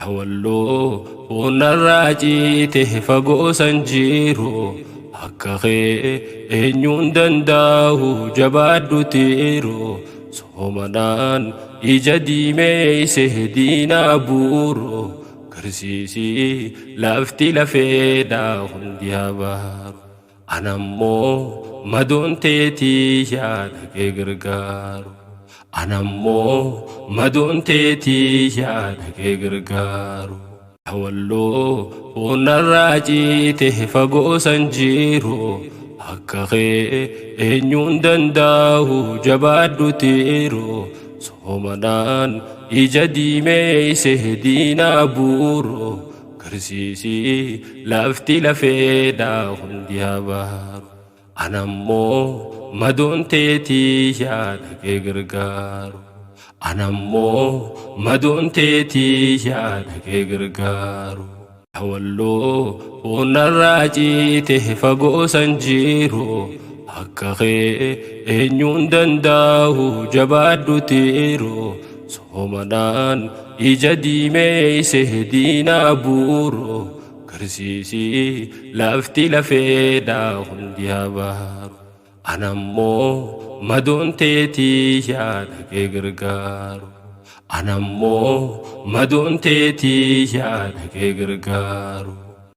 Walloo foonnarraa ciite fagoo san jiru akka kee eenyuun danda'u jabaadhu tiiru soomanaan ija diimeeyse diinaa buuru garsiisii lafti lafeedha hundi habaaru. Anammoo madoon teetii yaada kee gargaaru. Anammoo madoon teetii yaada kee gargaaru. Walloo foonnarraa ciite fagoo san jiru akka kee eenyuun danda'u jabaadhu tiiru soomanaan ija diimeeyse diinaa buuru garsiisii lafti lafeedha hundi habaaru. Anammoo madoon teetii yaada kee gargaaru. Anammoo madoon teetii yaada kee gargaaru. Walloo foonnarraa ciite fagoo san jiru akka kee eenyuun danda'u jabaadhu tiiru soomanaan ija diimeeyse diinaa buuru garsiisii lafti lafeedha hundi habaaru. Anammoo madoon teetii yaada kee gargaaru. Anammoo madoon teetii yaada kee gargaaru.